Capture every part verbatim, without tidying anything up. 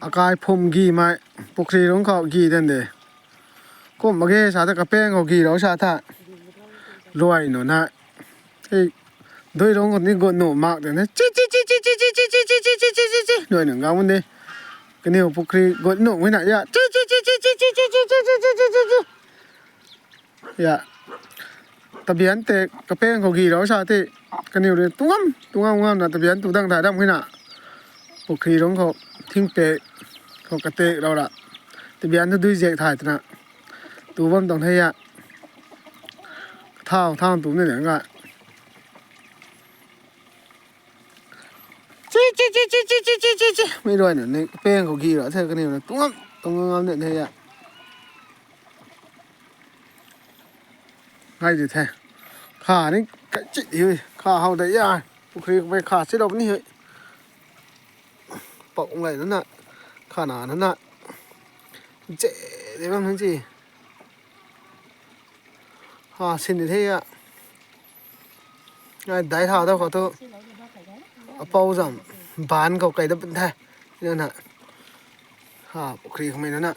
Akai phum gi mei, pukhri rungc khou gi den de. Kum mak ge sa ta kapeng khou gi rou sa ta. Luai nu na. Hei, dui rungc khou ni gut nu mak de ne. Chi chi chi chi chi chi chi chi chi chi chi chi chi chi. Luai nu ngam de. Kaniw pukhri gut nu wi na ya. Chi chi chi chi chi chi chi chi chi chi chi chi chi chi. Ya. Tabian te kapeng khou gi rou sa te. Kaniw rui tungam, tungam ngam na tabian tu dang thai dam kina. Pukhri rungc khou thing pe khou kate rou ra. Tabian tu dui zek thai twna. Tu bam tuang the ya. Thau, thau tu ni de nga. Chi, chi, chi. Mi rui na ni peng khou gi ra the kaniw na tungam, tungam ngam de the ya. Ngai di the. Kha ni kai chi hi, kha hau de ya. Pukhri khou mei kha chi lou ni hi. Pau ngai na na. Kha na na na. Che, de bam chi. Ha, sin di the ya. Ngai dai tha da khou tu. Apau zam. Ban khou kai da pun the. Na na. Ha, pukhri khou mei na na.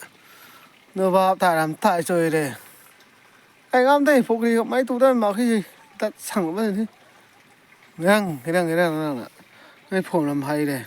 Nu bap thai ram thai chui re. Ai ngam de, pukhri khou mei tu da mak khe. Tat sang bam ni. Rang, rang, rang, rang na. Mei phum lam hei re.